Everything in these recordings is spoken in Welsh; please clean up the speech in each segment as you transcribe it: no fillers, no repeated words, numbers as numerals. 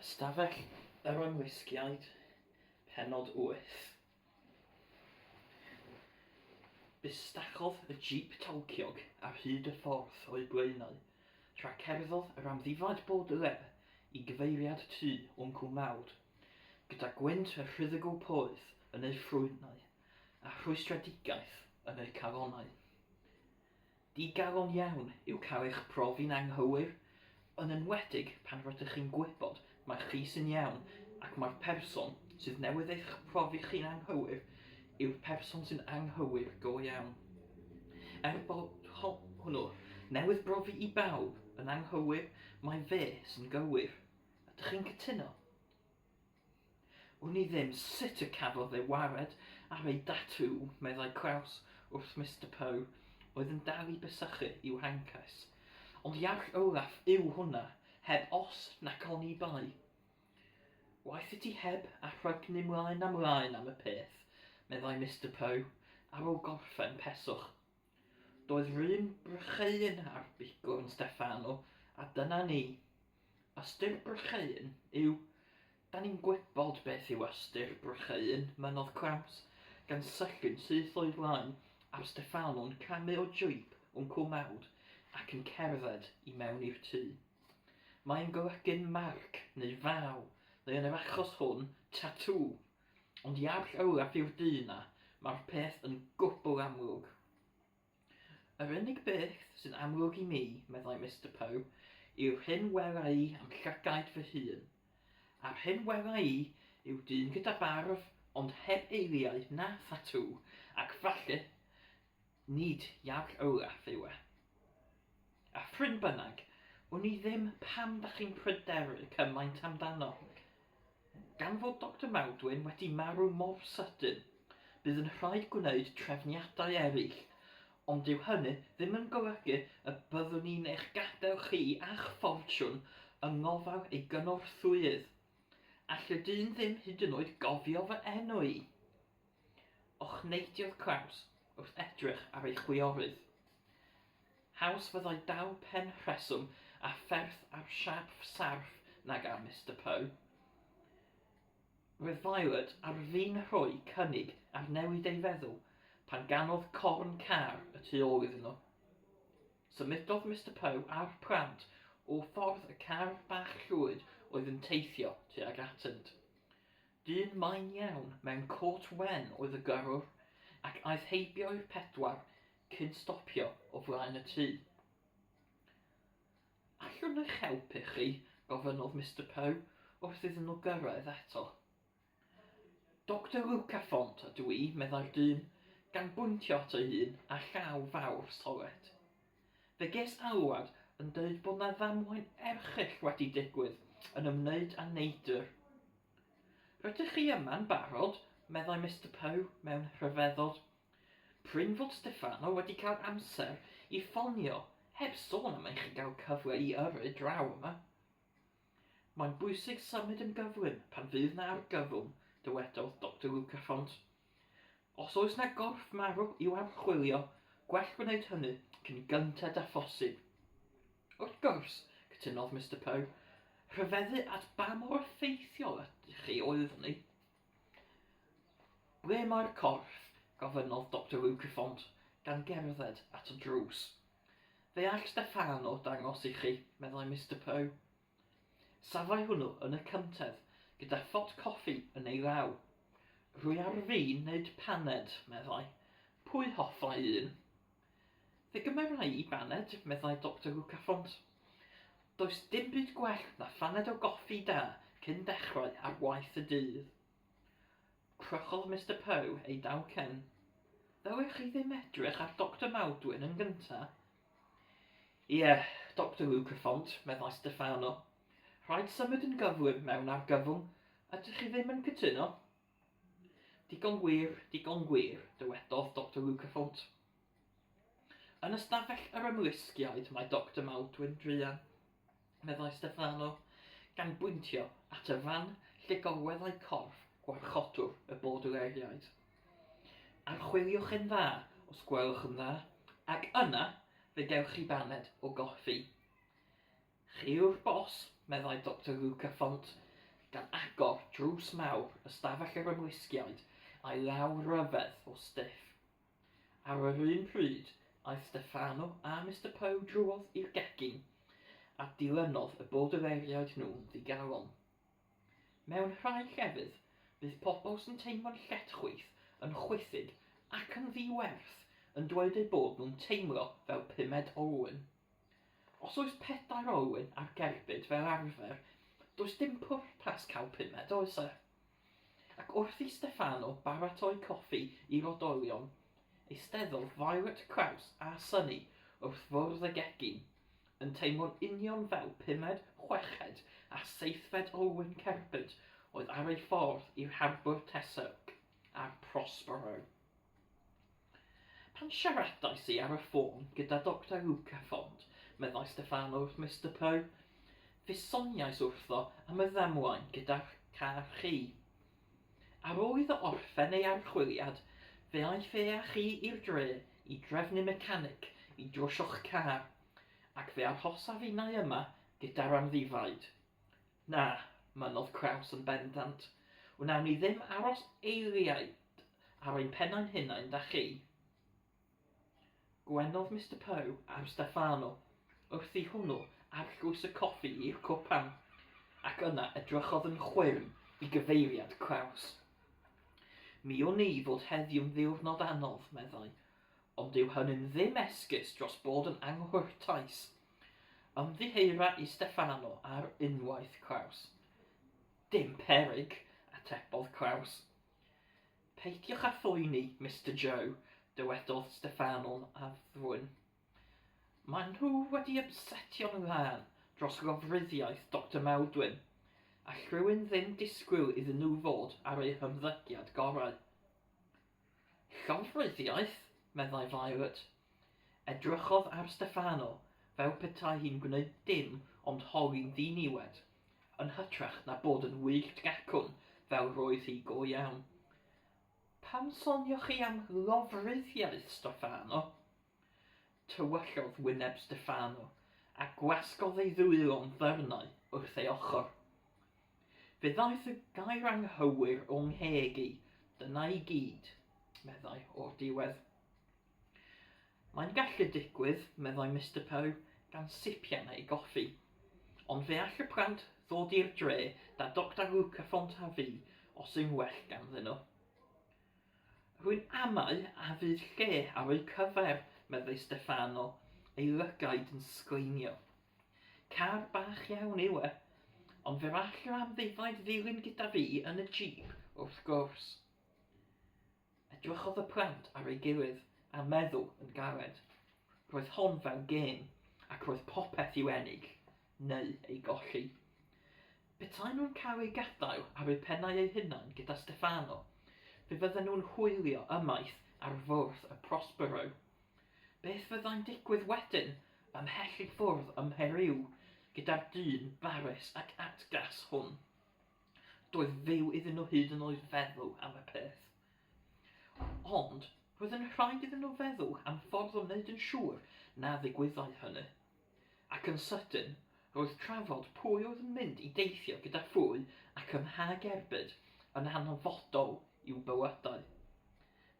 Ystafell yr Ymlusgiaid, Pennod 8. Bustachodd y jîp talciog ar hyd y ffordd o'u blaenau, tra cerddodd yr amddifad Baudelaire i gyfeiriad tŷ Wncwl Maud, gyda gwynt y rhuddygl poeth yn eu ffrwynau a rhwystredigaeth yn eu calonnau. Digalon iawn yw cael eich profi'n anghywir, yn enwedig pan rydych chi'n gwybod mai chi sy'n iawn ac mai'r person sydd newydd eich profi chi'n anghywir yw'r person sy'n anghywir go iawn. Er bod hwnnw newydd brofi i bawb yn anghywir mai fe sy'n gywir. Ydych chi'n cytuno? Wn i ddim sut y cafodd e wared ar ei datŵ, meddai Kraus wrth Mister Poe, oedd yn dal i besychu i'w hancais. Ond Iarll Olaf yw hwnna, heb os nac oni bai. Waeth i ti heb a rhygnu mlaen a mlaen am y peth, meddai Mister Poe, ar ôl gorffen peswch. Doedd 'run brycheuyn ar bigwrn Steffano, a dyna ni. Ystyr brycheuyn yw... Da ni'n gwybod beth yw ystyr brycheuyn, mynnodd Kraus, gan syllu'n syth o'i flaen ar Steffano'n camu o jîp Wncwl Maud ac yn cerdded i mewn i'r tŷ. Mae'n golygu'n marc neu faw, neu yn yr achos hwn, tatŵ. Ond Iarll Olaf yw'r dyn 'na, mae'r peth yn gwbl amlwg. Yr unig beth sy'n amlwg i mi, meddai Mister Poe, yw'r hyn wela i â'm llygaid fy hun. A'r hyn wela i yw dyn gyda barf ond heb eiriau na thatŵ, ac falle nid Iarll Olaf yw e. A phryn bynnag, wn i ddim pam 'dach chi'n pryderu cymaint amdano. Gan fod Doctor Maldwyn wedi marw mor sydyn, bydd yn rhaid gwneud trefniadau eraill, ond dyw hynny ddim yn golygu y byddwn ni'n eich gadael chi a'ch ffortiwn yng ngofal ei gynorthwyydd. All y dyn ddim hyd yn oed gofio fy enw i! Ochneidiodd Klaus wrth edrych ar ei chwiorydd. Haws fyddai dal pen rheswm a pherth ar siâp sarff nag ar Mister Poe. Roedd Violet ar fin rhoi cynnig ar newid ei feddwl pan ganodd corn car y tu ôl iddyn nhw. Symudodd Mister Poe a'r plant o ffordd y car bach llwyd oedd yn teithio tuag atynt. Dyn main iawn mewn côt wen oedd y gyrrwr ac aeth heibio i'r pedwar cyn stopio o flaen y tŷ. Allwn eich helpu chi? gofynnodd Mister Poe wrth iddyn nhw gyrraedd eto. Doctor Lucafont ydw i, meddai'r dyn, gan bwyntio at ei hun â llaw fawr solet. Fe ges alwad yn dweud bod 'na ddamwain erchyll wedi digwydd yn ymwneud â neidr. Rydych chi yma'n barod, meddai Mister Poe mewn rhyfeddod. Prin fod Steffano wedi cael amser i ffonio, heb sôn am i chi gael cyfle i yrru draw yma. Mae'n bwysig symud yn gyflym pan fydd 'na argyfwng, dywedodd Doctor Lucafont. Os oes 'na gorff marw i'w archwilio, gwell gwneud hynny cyn gynted â phosib. Wrth gwrs, cytunodd Mister Poe. Rhyfeddu at ba mor effeithiol ydych chi oeddwn i. Ble mae'r corff? gofynnodd Doctor Lucifont, gan gerdded at y drws. Fe all Steffano dangos i chi, meddai Mister Poe. Safai hwnnw yn y cyntedd, gyda phot coffi yn ei law. Rwy ar fin wneud paned, meddai. Pwy hoffai un? Fe gymerai i baned, meddai Doctor Lucafont. Does dim byd gwell na phaned o goffi da cyn dechrau ar waith y dydd. Crychodd Mister Poe ei dalcen. Ddylech chi ddim edrych ar Doctor Maldwyn yn gynta'? Ie, Doctor Lucafont, meddai Steffano. Rhaid symud yn gyflym mewn argyfwng, ydych chi ddim yn cytuno? Digon gwir, digon gwir, dywedodd Doctor Lucafont. Yn ystafell yr ymlusgiaid mae Doctor Maldwyn druan, meddai Steffano, gan bwyntio at y fan lle gorweddai corff gwarchodwr y Baudelairiaid. Archwiliwch e'n dda, os gwelwch yn dda, ac yna fe gewch chi baned o goffi. Chi yw'r bos, meddai Doctor Lucafont. gan agor drws mawr ystafell yr ymlusgiaid a'i law ryfedd o stiff. Ar yr un pryd, aeth Steffano a Mister Poe drwodd i'r gegin, a dilynodd y bordereriaid nhw'n ddigalon. Mewn rhai llefydd, bydd pobl sy'n teimlo'n lletchwith, yn chwithig ac yn ddi-werth yn dweud eu bod nhw'n teimlo fel pumed olwyn. Os oes pedair olwyn ar gerbyd fel arfer, does dim pwrpas cael pumed, oes e? Ac wrth i Steffano baratoi coffi i'r oedolion, eisteddodd Violet Krauss a Sunny wrth fwrdd y gegin, yn teimlo'n union fel pumed, chweched a seithfed olwyn cerbyd oedd ar ei ffordd i'r harbwr Teserc a'r Prospero. Pan siaradais i ar y ffôn gyda Doctor Rukafond, meddai Steffano wrth Mister Poe, fe soniais wrtho am y ddamwain gyda'r car chi. Ar ôl iddo orffen ei archwiliad, fe aeth e â chi i'r dre i drefnu mecanic i drwsio'ch car, ac fe arhosaf innau yma gyda'r amddifaid. Na, mynnodd Kraus yn bendant, wnawn ni ddim aros eiliad ar ein pennau'n hunain 'da chi. Gwenodd Mister Poe ar Steffano wrth i hwnnw arllwys y coffi i'r cwpan, ac yna edrychodd yn chwyrn i gyfeiriad Kraus. Mi wn i fod heddiw'n ddiwrnod anodd, meddai, ond dyw hynny'n ddim esgus dros bod yn anghwrtais. Ymddiheura i Steffano ar unwaith, Kraus. Dim peryg, atebodd Kraus. Peidiwch â phoeni, Mister Joe, dywedodd Steffano'n addfwyn. Maen nhw wedi ypsetio'n lân dros lofruddiaeth Doctor Maldwyn, all rhywun ddim disgwyl iddyn nhw fod ar eu hymddygiad gorau. Llofruddiaeth? meddai Violet. Edrychodd ar Steffano fel petai hi'n gwneud dim ond holi'n ddiniwed, yn hytrach na bod yn wyllt gacwn fel roedd hi go iawn. Pam sonioch chi am lofruddiaeth, Steffano? Tywyllodd wyneb Steffano, a gwasgodd ei ddwylo'n ddyrnau wrth ei ochr. Fe ddaeth y gair anghywir o 'ngheg i, dyna i gyd, meddai o'r diwedd. Mae'n gallu digwydd, meddai Mister Poe, gan sipian ei goffi. Ond fe all y plant ddod i'r dre 'da Doctor Lucafont a fi os yw'n well ganddyn nhw. Rwy'n amau a fydd lle ar eu cyfer, meddai Steffano, ei lygaid yn sgleinio. Car bach iawn yw e, ond fe all yr amddifaid ddilyn gyda fi yn y jîp, wrth gwrs. Edrychodd y plant ar ei gilydd a meddwl yn galed. Roedd hon fel gêm, ac roedd popeth i'w ennill, neu ei golli. Petaen nhw'n cael eu gadael ar eu pennau eu hunain gyda Steffano, fe fydden nhw'n hwylio ymaith ar fwrdd y Prospero. Beth fyddai'n digwydd wedyn, ymhell i ffwrdd ym Mheriw, gyda'r dyn barus ac atgas hwn? Doedd fyw iddyn nhw hyd yn oed feddwl am y peth. Ond roedd yn rhaid iddyn nhw feddwl am ffordd o wneud yn siŵr na ddigwyddai hynny. Ac yn sydyn, roedd trafod pwy oedd yn mynd i deithio gyda phwy ac ym mha gerbyd yn hanfodol i'w bywydau.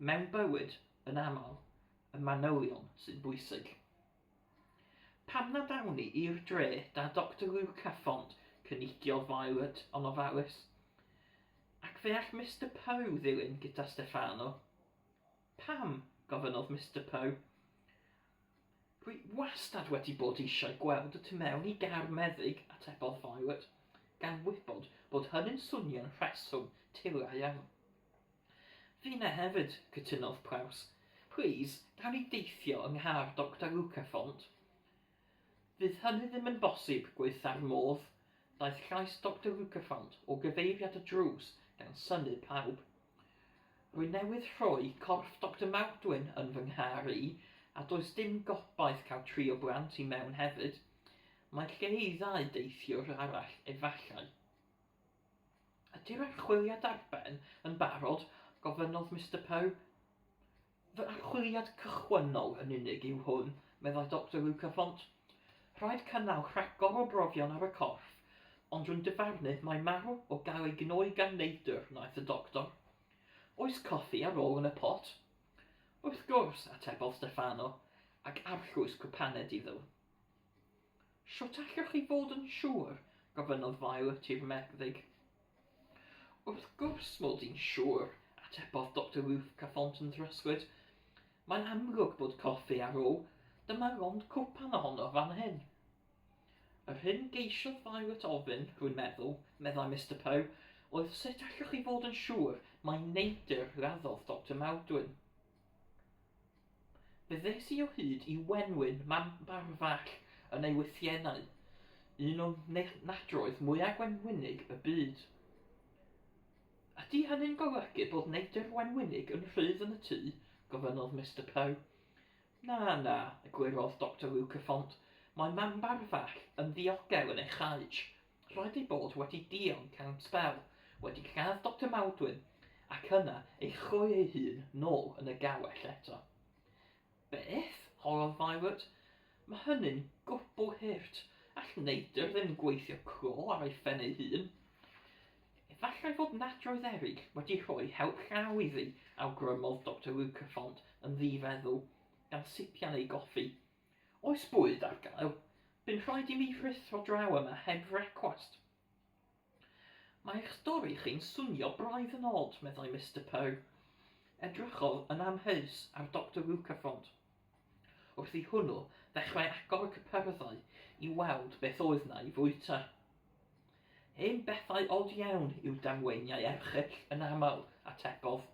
Mewn bywyd, yn aml, y manylion sy'n bwysig. Pam nad awn ni i'r dre 'da Doctor Lucafond, cynigiodd Violet yn ofalus. Ac fe all Mister Poe ddilyn gyda Steffano. Pam? gofynnodd Mister Poe. Dwi wastad wedi bod eisiau gweld y tu mewn i gar meddyg, atebodd Violet, gan wybod bod hynny'n swnio'n rheswm tila iawn. Finne hefyd, cytunodd Prowse. Plîs, gawn ni deithio yng nghar Doctor Lucafont? Fydd hynny ddim yn bosib, gwaetha'r modd, daeth llais Doctor Lucafont o gyfeiriad y drws gan synnu pawb. Rwy newydd rhoi corff Doctor Maldwyn yn fy nghar i, a does dim gobaith cael tri o blant i mewn hefyd. Mae lle i ddau deithiwr arall, efallai. Ydy'r archwiliad ar ben yn barod? gofynnodd Mister Poe. Fy archwiliad cychwynnol yn unig yw hwn, meddai Doctor Lucafont. Rhaid cynnal rhagor o brofion ar y corff, Ond rwy'n dyfarnu mai marw o gael ei gnoi gan neidr wnaeth y doctor. Oes coffi ar ôl yn y pot? Wrth gwrs, atebodd Steffano, ac arllwys cwpaned iddo. Shwt allwch chi fod yn siŵr? gofynnodd Violet i'r meddyg. Wrth gwrs mod i'n siŵr, atebodd Doctor Ruth Caffont yn ddryslyd. Mae'n amlwg bod coffi ar ôl. Dyma lond cwpan ohono fan hyn. Yr hyn geisiodd Violet ofyn, rwy'n meddwl, meddai Mister Poe, oedd sut allwch chi fod yn siŵr mai neidr raddodd Doctor Maldwyn? Fe ddes i o hyd i wenwyn mam barfall yn ei wythiennau, un o nadroedd mwya gwenwynig y byd. Ydy hynny'n golygu bod neidr wenwynig yn rhydd yn y tŷ? gofynnodd Mister Poe. Na, na, eglurodd Doctor Lucaffont, mae mam barfall yn ddiogel yn ei chaej. Rhaid ei bod wedi dianc am sbel, wedi lladd Doctor Maldwyn, ac yna ei chreu ei hun nôl yn y gawell eto. Beth? holodd Violet. Mae hynny'n gwbl hurt. All neidr ddim gweithio clo ar ei phen ei hun. Efallai fod nadroedd eraill wedi rhoi help llaw iddi, awgrymodd Doctor Lucaffont yn ddi-feddwl, gan sipian ei goffi. Oes bwyd ar gael? Bu'n rhaid i mi rhuthro draw yma heb frecwast. Mae eich stori chi'n swnio braidd yn od, meddai Mister Poe. Edrychodd yn amheus ar Doctor Lucaffont. Wrth i hwnnw ddechrau agor y cypyrddau i weld beth oedd 'na i fwyta. Hen bethau od iawn yw damweiniau erchyll yn aml, atebodd.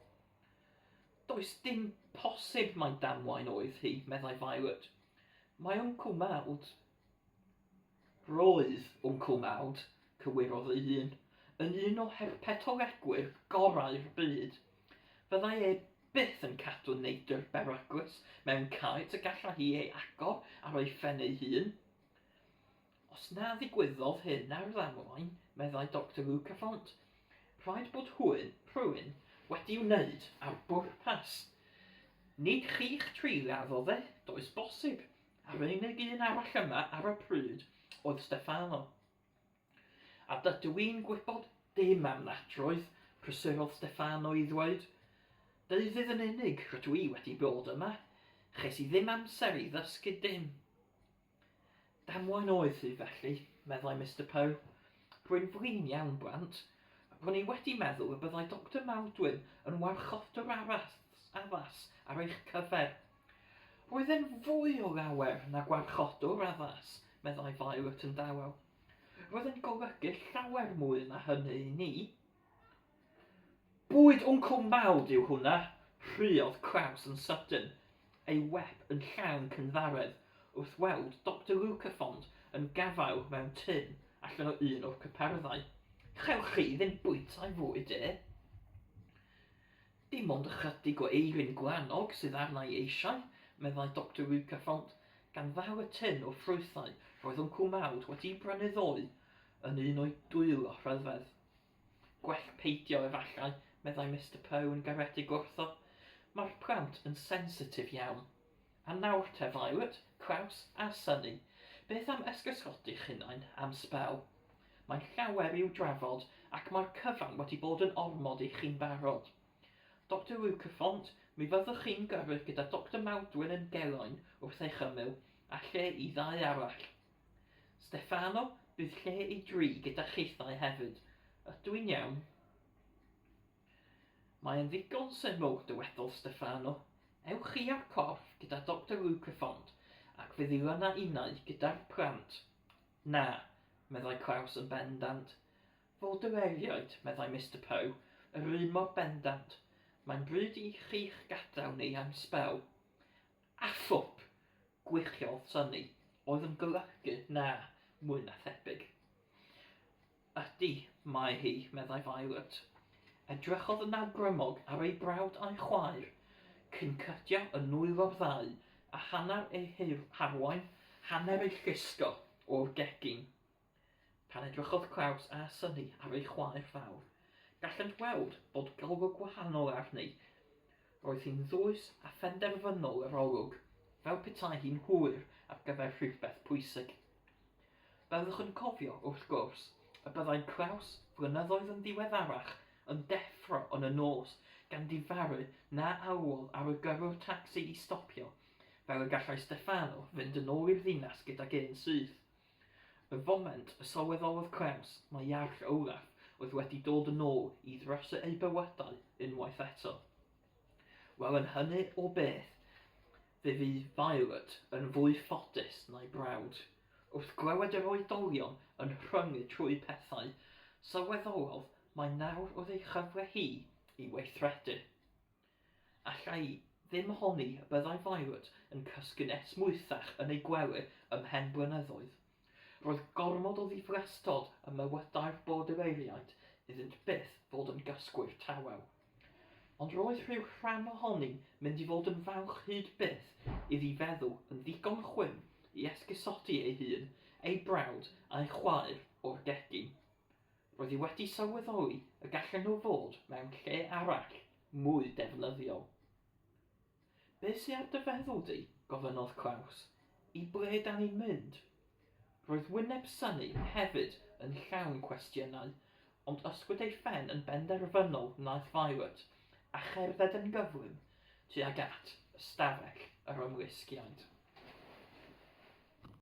Does dim posib mai damwain oedd hi, meddai Violet. Mae Wncwl Mawd... Roedd Wncwl Mawd, cywirodd ei hun, yn un o herpetolegwyr gorau'r byd. Fyddai e byth yn cadw neidr beryglus mewn caets y gallai hi ei agor ar ei phen ei hun. Os na ddigwyddodd hyn ar ddamwain, meddai Doctor Lucaffont, rhaid bod hwyn, rhywun, wedi wneud ar bwrpas. Nid chi'ch tri laddodd e, does bosib, a'r unig un arall yma ar y pryd oedd Steffano. A dydw i'n gwybod dim am nadroedd, prysurodd Steffano i ddweud. Deuddydd yn unig rydw i wedi bod yma. Ches i ddim amser i ddysgu dim. Damwain oedd hi, felly, meddai Mister Poe. Rwy'n flin iawn, blant. Ro'n i wedi meddwl y byddai Doctor Maldwyn yn warchodwr arall addas ar eich cyfer. Roedd e'n fwy o lawer na gwarchodwr addas, meddai Violet yn dawel. Roedd e'n golygu llawer mwy na hynny i ni. Bwyd Wncwl Mawd yw hwnna! rhuodd Kraus yn sydyn, ei wep yn llawn cynddaredd wrth weld Doctor Lucaffond yn gafael mewn tun allan o un o'r cypyrddau. Chewch chi ddim bwyta'i fwyd e! Dim ond ychydig o eirin gwlanog sydd arna i eisiau, meddai Doctor Lucaffond, gan ddal y tun o ffrwythau roedd Wncwl Mawd wedi'i brynu ddoe yn un o'i dwylo rhyfedd. Gwell peidio, efallai, meddai Mister Poe yn garedig wrtho. Mae'r plant yn sensitif iawn. A nawr te, Violet, Kraus a Sunny, beth am esgusodi'ch hunain am sbel? Mae llawer i'w drafod ac mae'r cyfan wedi bod yn ormod i chi'n barod. Doctor Lucaffont, mi fyddwch chi'n gyrru gyda Doctor Maldwyn yn gelain wrth eich ymyl, a lle i ddau arall. Steffano, bydd lle i dri gyda chithau hefyd. Ydw i'n iawn? Mae e'n ddigon syml, dywedodd Steffano. Ewch chi â'r corff gyda Doctor Lucaffont, ac fe ddilyna innau gyda'r plant. Na, meddai Klaus yn bendant. Fod yr erioed, meddai Mister Poe, yr un mor bendant. Mae'n bryd i chi'ch gadael ni am sbel. Achub! Gwichiodd Sunny, oedd yn golygu na, mwy na thebyg. Ydy, mae hi, meddai Violet. Edrychodd yn awgrymog ar ei brawd a'i chwaer, cyn cydio yn nwylo'r ddau, a hanner eu harwain, hanner eu llusgo o'r gegin. Pan edrychodd Klaus a Sunny ar ei chwaer fawr, gallent weld bod golwg gwahanol arni. Roedd hi'n ddwys a phenderfynol yr olwg, fel petai hi'n hwyr ar gyfer rhywbeth pwysig. Byddwch yn cofio, wrth gwrs, y byddai Klaus, flynyddoedd yn ddiweddarach, yn deffro yn y nos gan difaru na alwodd ar y gyrrwr tacsi i stopio, fel y gallai Stefano fynd yn ôl i'r ddinas gydag e'n syth. Y foment y sylweddolodd Klaus mai Iarll Olaf oedd wedi dod yn ôl i ddrysu eu bywydau unwaith eto. Wel yn hynny o beth, fe fu Violet yn fwy ffodus na'i brawd. Wrth glywed yr oedolion yn rhyngu trwy pethau, sylweddolodd mai nawr oedd ei chyfle hi i weithredu. Alla i ddim honni y byddai Violet yn cysgu'n esmwythach yn ei gwely ymhen blynyddoedd. Roedd gormod o ddiflastod ym mywydau'r bordereiriaid iddynt byth fod yn gysgwyr tawel. Ond roedd rhyw rhan ohoni'n mynd i fod yn falch hyd byth iddi feddwl yn ddigon chwim i esgusodi ei hun, ei brawd a'i chwaer o'r gegin. Roedd hi wedi sylweddoli y gallen nhw fod mewn lle arall, mwy defnyddiol. Be sy ar dy feddwl di? gofynnodd Klaus. I ble 'dan ni'n mynd? Roedd wyneb Sunny hefyd yn llawn cwestiynau, ond ysgwyd ei phen yn benderfynol wnaeth Violet, a cherdded yn gyflym tuag at ystafell yr ymlusgiaid.